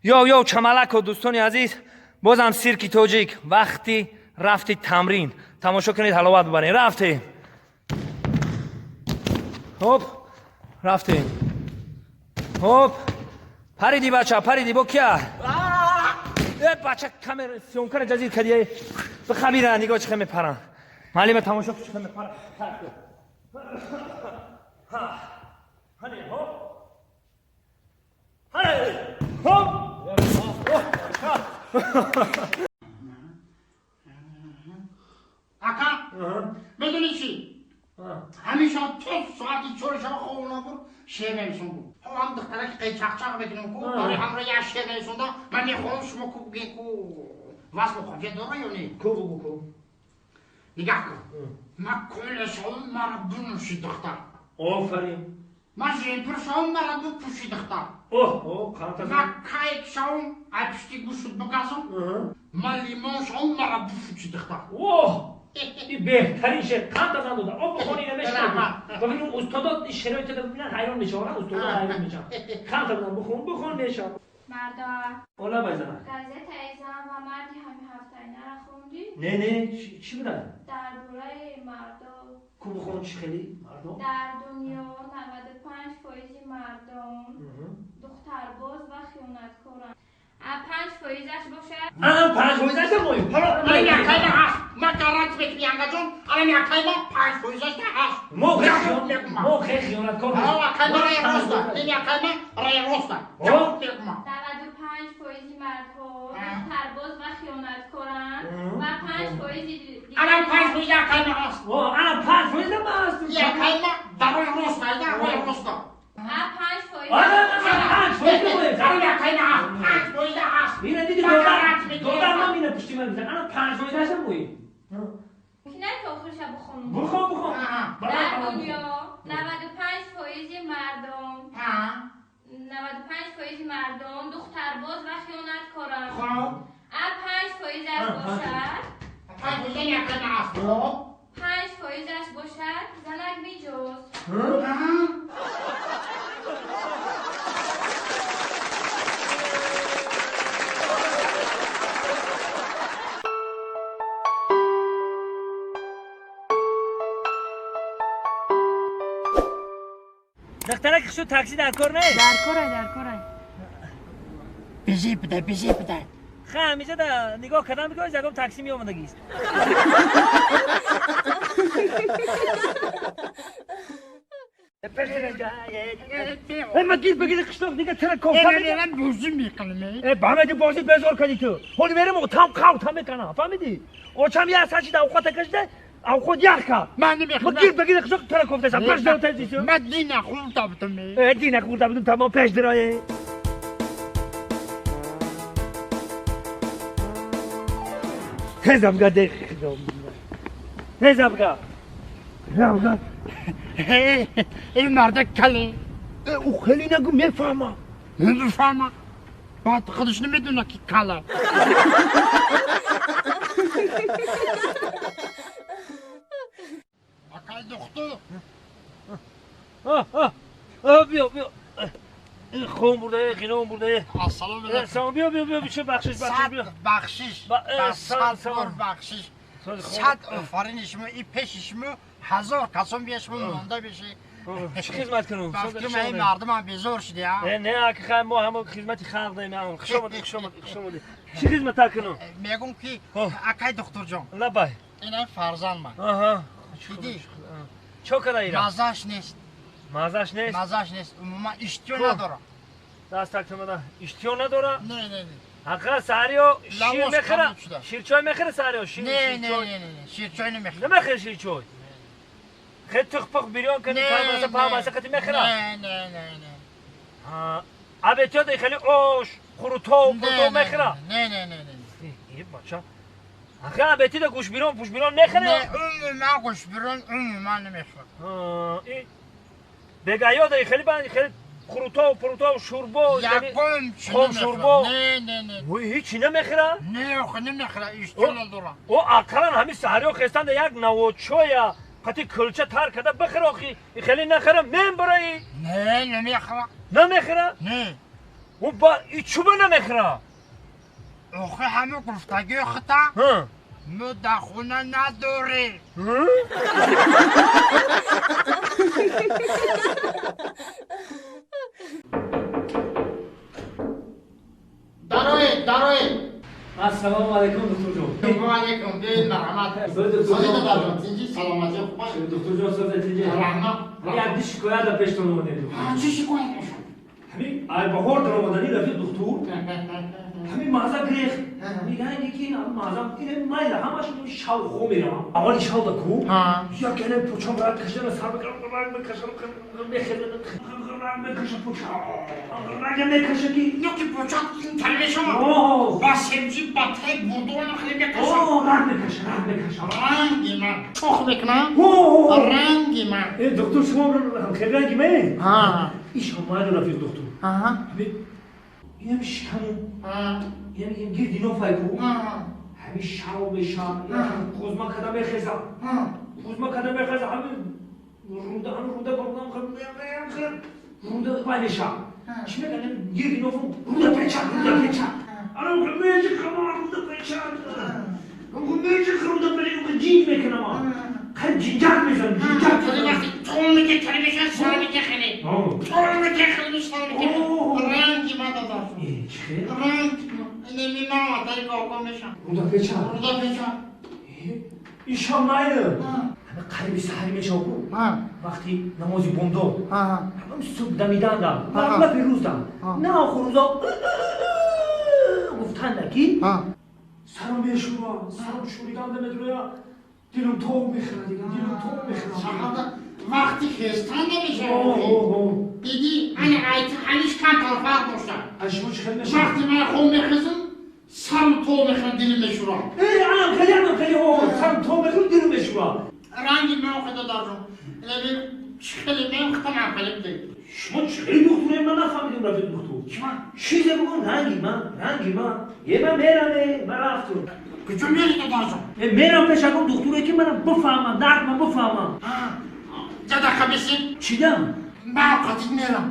Йоу, йоу, чамалако, дӯстони азиз, бозам сирки тоҷик. Вақти рафти тамрин. Тамошо кунед, ҳаловат бибаред. Рафтем. Хоп, рафтем. Хоп. Париди бача, париди, бо кия? Э, бача, камера, съёмка ра ҷазир кардӣ. Бихабира, нигоҳ чӣ мепаранд. Маълима, тамошо кун, чӣ мепаранд. Ҳане, хоп. Ҳане, хоп. Ака, медонӣ чӣ? Ҳамеша то соати 4 шаба хоб набуд, шеър нависон буд. Ҳам духтараки қайчақчақ мекунем ку, барои ҳамро як шеър нависонда, ман мехоҳам шумо ку бигӯед ку вазну қофия дора ё не? Ку бугу ку. Нигаҳ кун. Ман кола шавам, мара бинӯши духтар. Офарин. Ман жемпир шавам, мара бипӯши духтар. Оҳ, оҳ, қанта. Ман кайк шавам, ай пушти гӯшт бигазам. Ман лимон шавам, мара бифучи духтар. Оҳ! Ин беҳтарин шеър. Қанда зан дода. Об бихони намешавад. Ва бибин устодот ин шеърҳои ту бибинанд, ҳайрон мешаванд, устодот ҳайрон мешаванд. Қанда зан бихон, бихон мешавад. Марда. Ола байзана. Газетаи зан ва марди ҳами ҳафтаинаро хондӣ? Не, не, чӣ буда? Дар бораи мардо. Ку бихон, чӣ хеле мардо? Дар дунё 95% мардон духтарбоз ва хиёнаткоранд. 5%-аш бошад. Ана 5%-аш моем. Ҳоло ман якайма ҳаст. Ман гарант мекунам, янгаҷон, ана якайма 5%-аш ҳаст. Мо хеле хиёнаткор. Ҳа, якайма рай роста. Ин якайма рай роста. Ҷавоб мекунам. 95% мардҳо духтарбоз ва хиёнаткоранд ва 5%-и Ана 5% якайма ҳаст. Ана 5% ма ҳаст. Якайма дар рой роста, айда рой роста. 5%. Ана 5% моем. Ана якайма ҳаст. 5% ҳаст. Ина диди додар ман ина пушти ман мезанад. Ана 5%-аш моем. Мумкин аст охирша бихонам? Бихон, бихон. Дар дунё 95% мардон 95% мардон духтарбоз ва хиёнаткоранд. Хоб. 5%-аш бошад. 5% якайма ҳаст. Хоб. 5%-аш бошад, занак меҷоз. Духтарак шуд, такси дар кор нест? Дар корай, дар корай. Бизи бида, бизи бида. Ха, ҳамеша да нигоҳ кардам, бигӯ ягон такси меомадагист. Ма гир бигири қишлоқ дига тара кофта. Ман бозӣ мекунам. Э, бамеди бозӣ безор кардӣ ту. Ҳоли мерем, там қав там мекунам, фаҳмидӣ? Очам як сачида авқота кашида, авқот ях кард. Ман намехоҳам. Ма гир бигири қишлоқ тара кофташа, пеш даро тезису. Ман дина хӯрда будам. Э, дина хӯрда будам, тамом пеш дарое. Тез абга дех. Тез абга. Абга. Ин мардак кале. Ӯ хеле нагу, мефаҳмам. Мефаҳмам. Баъд худаш намедона ки кала. Акай духтур. Биё, биё. Хун бурда, ғином бурда. Ассалому алайкум. Салом, биё, биё, биё, биё, бахшиш, бахшиш, биё. Бахшиш. Сад бор бахшиш. Сад офарини шумо, и пеши шумо ҳазор касон бия шумо монда биши. Чӣ хизмат кунам? Ба фикри ман ин мардумам безор шуда. Э, не, аки хай, мо ҳамо хизмати халқ дорем. Хуш омадед, хуш омадед, хуш омадед. Чӣ хизмат кунам? Мегӯм ки акай духтурҷон. Лабай. Ина фарзанд ман. Аҳа. Дидӣ? Чо када ира? Маззаш нест. Маззаш нест? Маззаш нест. Умуман иштиҳо надорам. Даст так тумада. Иштиҳо надора? Не, не, не. Ҳақиқат саҳариё шир мехӯра? Ширчой мехӯра саҳариё? Шир, не, не, не, не, ширчой намехӯра. Намехӯра ширчой? Хеле тухпух бирён кани, колбаса, памаса қати мехӯра? Не, не, не, не. Ҳа, абетиёд хеле ош, хурутов, пурутов мехӯра? Не, не, не, не. Э, бача. Ҳақиқат абетида гӯшбирён, пушбирён мехӯра? Не, умуман гӯшбирён умуман намехӯра. Ҳа, бегаёд хеле хеле хурутов, пурутов, шӯрбо, хом шӯрбо. Не, не, не. Вой, ҳечи намехӯра? Не, охи намехӯра, иштиҳо надора. О, ақаллан ҳамин саҳариё хестанда як навочоя қати кулча тар карда бихӯр, охи. Хеле нахӯра, мен барои. Не, намехӯра. Намехӯра? Не. Ба чуба намехӯра? Охи ҳама гуфтагии хута мо дар хона надорем. Дароед, дароед. Ассалому алайкум, духтурҷон. Ва алайкум, биёед, марҳамат. Сози додарҷон, тинҷи, саломатӣ, хуб? Духтурҷон, сози тинҷи. Раҳмат. Як ди шикоят дар пештон омадем. Чӣ шикоят бошад? Ҳамин айбаҳор даромадани рафиқ духтур, ҳамин мағза гирехт. Мегаянди ки мағзам ин майла ҳамаш шав хо меравам. Аввали шав да ку як яне пучам рад кашидана сар мекунам, ранг мекашам, мехезам, ранг мекашам, пучам ранг мекаша ки ёки пучам тар мешавад. Ба себҷи, ба тай бурдуам хеле мекашам. Ранг мекаша, ранг мекаша. Ранги ман чох мекунам. Ранги ман. Э, доктор, шумо хеле ранги ман? Иш майла рафиқ духтур. Инам шикаму, инам гирди нофай ку, ҳамин шав мешам, хузма када мехезам, хузма када мехезам, ҳамин руда, ҳамин руда руда вай мешам. Чӣ мегӯям, гирди нофу руда печа, руда печа. Ана меҷиқама, руда печа. Меҷиқ, руда печа, ҷинг мекунам. Қайб ҷинҷак мезанам, ҷинҷак. Тон меке, тар меша, сар меке хеле. Тон меке, хеле сар меке. Ранги ма додаш. Чӣ хел? Ранг. Инеми ма тари коко мешам. Руда печа. Руда печа. Ишам майли. Ҳама қариби саҳари мешав ку. Вақти намози бомдод. Ҳамам субҳ дамиданда. Ма пирӯзда. На охирӯза гуфтанда ки сарам мешура, сарам шуриданда медуроя. Дилам тоб мехӯрад, дилам тоб мехӯрад. Вақти хестан намешавад. Диди, ана айти ҳамиш камтар фарқ дошта. Аз шумо чӣ хел мешавад? Вақти ман хоб мехезам, сарам тоб мехӯрад, дилам мешӯрад. Э, анам хеле, анам хеле, сарам тоб мехӯрад, дилам мешӯрад. Ранги ман хеле додарҷон. Элаби чӣ хеле ман хитам ҳам хеле бидед. Шумо чӣ хеле духтуре, ман нафаҳмидам, рафиқ духтур. Чима? Чизе бугӯ, ранги ман, ранги ман. Е, ман мераме, ман рафтум. Куҷо мери, додарҷон? Мерам пеш ягон духтуре ки манам бифаҳмам, дард ман бифаҳмам. Ҷада хабисин. Чӣ дам? Ман қатид мерам.